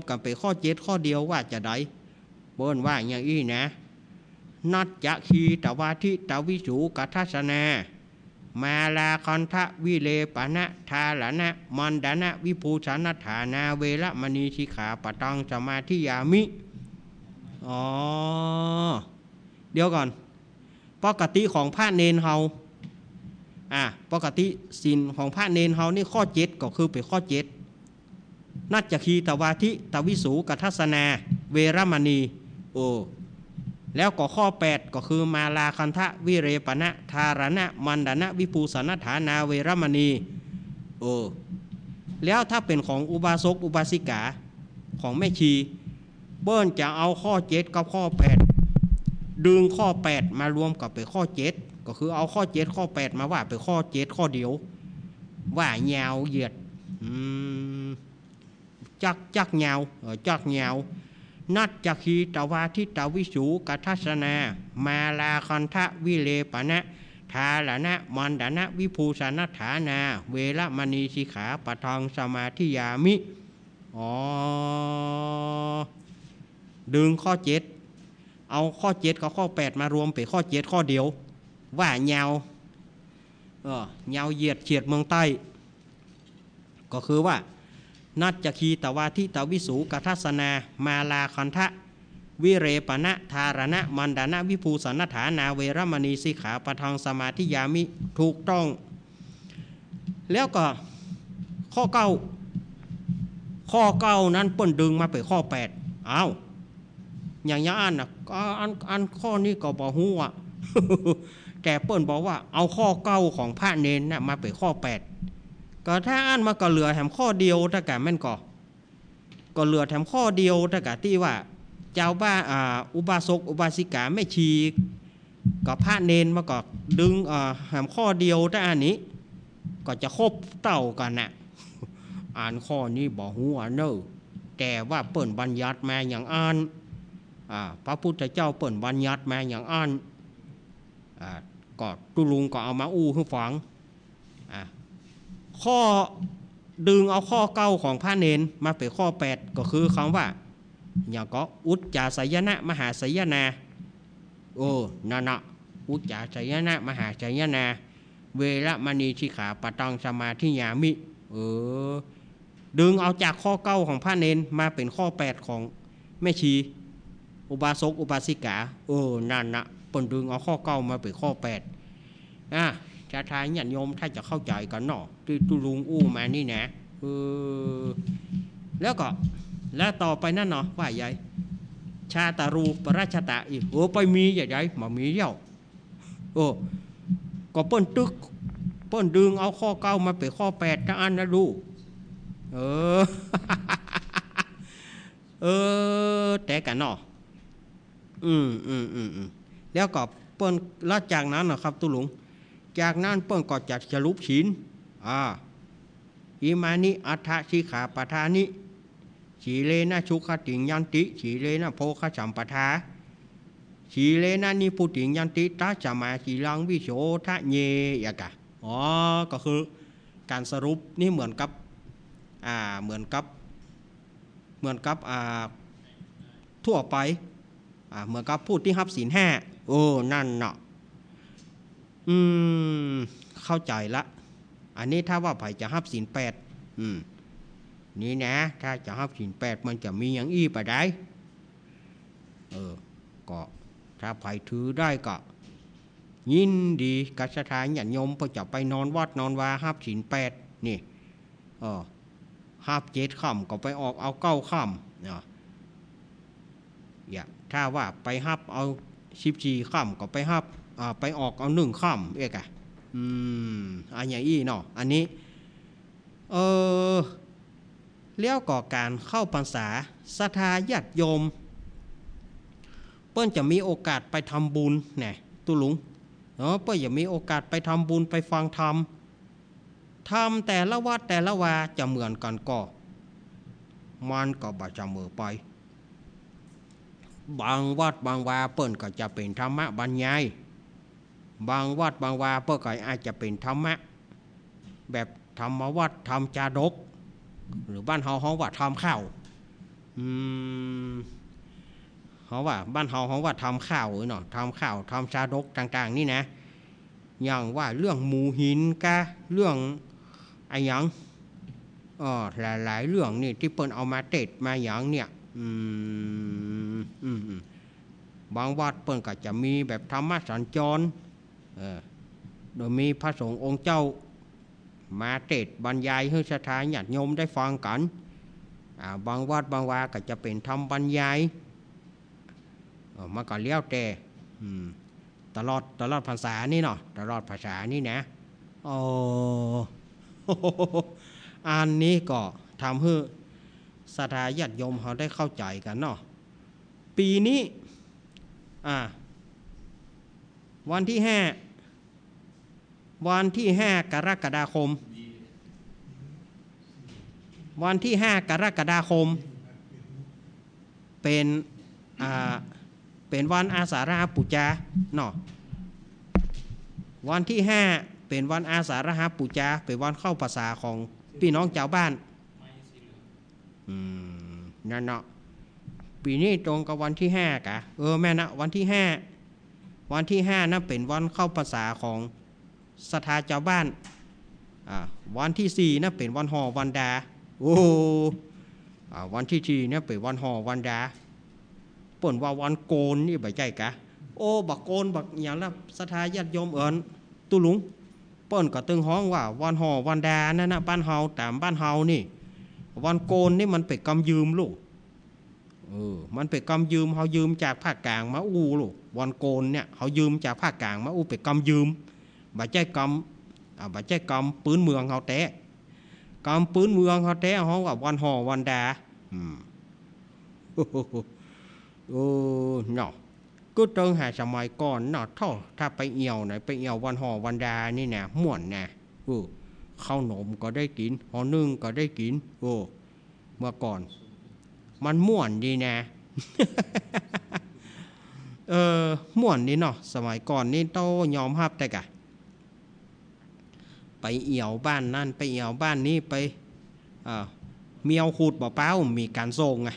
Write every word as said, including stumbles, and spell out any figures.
กั๋นเป๋นข้อเจ็ดข้อเดียวว่าจาใด เปิ้นว่าอย่างอี้นะ นัจจะขีตวาทิตวิสูกทัสสนา มาลาคันทวิเลปนะทารณะมันดนะวิภูสนัฏฐานา เวระมณีสิกขาปะทังสมาธิยามิ อ๋อ เดี๋ยวก่อน ปกติของพระเณรเฮา อ่ะ ปกติศีลของพระเณรเฮานี่ข้อเจ็ดก็คือเป๋นข้อเจ็ด นัจจะขีตวาทิตวิสูกทัสสนา เวระมณี โอ้ แล้วก็ข้อแปดก็คือมาลาคันทวิเลปนะทารณะมันดนะวิภูสนัฏฐานา เวระมณี เออ แล้วถ้าเป๋นของอุบาสกอุบาสิกา ของแม่ชี เปิ้นจะเอาข้อเจ็ดกับข้อแปด ดึงข้อแปดมารวมกั๋นเป๋นข้อเจ็ด ก็คือเอาข้อเจ็ดข้อแปดมาว่าเป๋นข้อเจ็ดข้อเดียว ว่ายาวเหยียด อืม จัก จักยาว เออ จักยาว นัจจะขีตวาทิตวิสูกทัสสนา มาลาคันทวิเลปนะทารณะมันดนะวิภูสนัฏฐานา เวระมณีสิกขาปะทังสมาธิยามิ อ๋อ ดึงข้อเจ็ด เอาข้อเจ็ดกับข้อแปดมารวมเป๋นข้อเจ็ดข้อเดียว ว่ายาว เออ ยาวเหยียดเฉียดเมืองใต้ ก็คือว่า นัจจะขีตวาทิตวิสูกทัสสนา มาลาคันทวิเลปนะทารณะมันดนะวิภูสนัฏฐานา เวระมณีสิกขาปะทังสมาธิยามิ ถูกต้อง แล้วก็ข้อเก้า ข้อเก้านั้นเปิ้นดึงมาเป๋นข้อแปด อ้าว อย่าง อย่างอั้นน่ะ อัน อันข้อนี้ก็บ่ฮู้อะ แต่เปิ้นบอกว่าเอาข้อเก้าของพระเณรน่ะมาเป๋นข้อแปด ก็ถ้าอั้นมันก็เหลือแถมข้อเดียวตะกะแม่นก่อ ก็เหลือแถมข้อเดียวตะกะตี้ว่า จาวบ้าน อ่า อุบาสกอุบาสิกาแม่ชี กับพระเณรมาก็ดึง อ่า แถมข้อเดียวตะอันนี้ ก็จะครบเต้ากั๋นน่ะ อันข้อนี้บ่ฮู้อะเน่อ แต่ว่าเปิ้นบัญญัติมาอย่างอั้น อ่า พระพุทธเจ้าเปิ้นบัญญัติมาอย่างอั้น อ่า ก็ตุ๊ลุงก็เอามาอู้หื้อฟัง อ่า ข้อ ดึงเอาข้อเก้าของพระเณรมาเป๋นข้อแปด ก็คือคำว่า อย่างก็อุจจาสยนะมหาสยนา เออ นั่นน่ะ อุจจาสยนะมหาสยนา เวระมณีสิกขาปะทังสมาธิยามิ เออ ดึงเอาจากข้อเก้าของพระเณรมาเป๋นข้อแปดของแม่ชี อุบาสกอุบาสิกา เออ นั่นน่ะ เปิ้นดึงเอาข้อเก้ามาเป๋นข้อแปด อ่ะ ศรัทธาญาติโยมถ้าจะเข้าใจ๋กั๋นเนาะ ตี้ตุ๊ลุงอู้มานี่นะ เออ แล้วก็ แล้วต่อไปนั้นเนาะ ว่าใหญ่ ชาตารูปรัชตะอีก เออ ไปมีใหญ่ใหญ่ บ่มีแล้ว โอ้ ก็เปิ้นตึก เปิ้นดึงเอาข้อเก้ามาเป๋นข้อแปดตะอั้นนะลูก เออ เออ แต่กั๋นเนาะ อืม อืม อืม อืม แล้วก็เปิ้น แล้วจากนั้นนะครับตุ๊ลุง จากนั้นเปิ้นก็จะสรุปศีล อ่า อิมานิอัฏฐสิกขาปะทานิ สีเลนะสุขติงยันติ สีเลนะโภคสัมปทา สีเลนะนิพพุติงยันติ ตัสมาสีลังวิโสทะเย อย่างกะ อ๋อ ก็คือก๋านสรุปนี่เหมือนกับ อ่า เหมือนกับ เหมือนกับ อ่า ทั่วไป อ่า เหมือนกับผู้ตี้ฮับศีลห้า เออ นั่นเนาะ อืม เข้าใจ๋ละ อันนี้ถ้าว่าใผจะฮับศีลแปด อืม นี่นะ ถ้าจะฮับศีลแปดมันจะมีอย่างอี้ปะใด เออ ก็ถ้าใผถือได้ก็ ยินดีกับศรัทธาญาติโยมเปิ้นจะไปนอนวัดนอนวาฮับศีลแปด นี่ เออ ฮับเจ็ดค่ำก็ไปออกเอาเก้าค่ำ เนาะ อย่า ถ้าว่าไปฮับเอาสิบสี่ค่ำก็ไปฮับ อ่า ไปออกเอาหนึ่งค่ำ เอ๊ะกะ อืม อันอย่างอี้เนาะ อันนี้ เออ แล้วก็ก๋านเข้าพรรษา ศรัทธาญาติโยม เปิ้นจะมีโอกาสไปทำบุญแหน่ ตุ๊ลุง เนาะ เปิ้นจะมีโอกาสไปทำบุญ ไปฟังธรรม ธรรมแต่ละวัดแต่ละวาจะเหมือนกั๋นก่อ มันก็บ่เสมอไป บางวัดบางวาเปิ้นก็จะเป๋นธรรมบรรยาย บางวัดบางวาเปิ้นก็อาจจะเป๋นธรรมะ แบบธรรมวัตร ธรรมจาดก หรือบ้านเฮาฮ้องว่าธรรมข้าว อืม เฮาว่า บ้านเฮา เฮาว่าธรรมข้าวเนาะ ธรรมข้าว ธรรมชาดกต่างๆ นี่นะ อย่างว่าเรื่องหมู่หินกา เรื่องอะหยัง เอ่อ หลายๆ เรื่องนี่ตี้เปิ้นเอามาเตสน์มาหยังเนี่ย อืม อืม อืม บางวัดเปิ้นก็จะมีแบบธรรมสัญจร เออ โดยมีพระสงฆ์องค์เจ้ามาเตสน์บรรยายหื้อศรัทธาญาติโยมได้ฟังกั๋น อ่า บางวัดบางวาก็จะเป๋นธรรมบรรยาย เออ มันก็แล้วแต่ อืม ตลอด ตลอดพรรษานี่เนาะ ตลอดพรรษานี่นะ โอ้ อันนี้ก็ทำหื้อศรัทธาญาติโยมเฮาได้เข้าใจ๋กั๋นเนาะ ปี๋นี้ อ่า วันตี้ห้า วันตี้ห้ากรกฎาคม วันตี้ห้ากรกฎาคม เป๋น อ่า เป๋นวันอาสาฬหปู๋จาเนาะ วันตี้ห้าเป๋นวันอาสาฬหปู๋จา เป๋นวันเข้าพรรษาของปี้น้องจาวบ้าน อืม นั่นเนาะ ปี๋นี้ตรงกับวันตี้ห้ากะ เออ แม่นนะ วันตี้ห้า วันตี้ห้านั้นเป๋นวันเข้าพรรษาของศรัทธาจาวบ้าน อ่า วันตี้สี่นั้นเป๋นวันห่อวันดา โอ้ อ่า วันตี้สี่นั้นเป๋นวันห่อวันดา เปิ้นว่าวันโกนนี่บ่ใจ้กา โอ้ บ่าโกน บ่าหยังละ ศรัทธาญาติโยมเอิ้น ตุ๊ลุง เปิ้นก็ตึงฮ้องว่าวันห่อวันดานั่นนะ บ้านเฮา ต๋ามบ้านเฮานี่ วันโกนนี่มันเป๋นกำยืมลูก เออ มันเป๋นกำยืม เฮายืมจากภาคกลางมาอู้ลูก วันโกนเนี่ย เฮายืมจากภาคกลางมาอู้ เป๋นกำยืม บ่ใจ้กำ อ่า บ่ใจ้กำปื๊นเมืองเฮาแต๊ กำปื๊นเมืองเฮาแต๊ฮ้องว่าวันห่อวันดา อืม เออ เนาะ กึ๊ดเติงหาสมัยก่อนเนาะ ถ้า ถ้าไปเอี่ยวไหน ไปเอี่ยววันห่อวันดานี่นะ ม่วนนะ เออ ข้าวหนมก็ได้กิ๋น ฮอนึ่งก็ได้กิ๋น เออ เมื่อก่อน มันม่วนดีนะ เออ ม่วนดีเนาะ สมัยก่อนนี่ต้องยอมฮับแต๊กะ ไปเอี่ยวบ้านนั้น ไปเอี่ยวบ้านนี้ ไป เอ่อ เมียวขุดบ่อเป๊า มีก๋านส่งอะ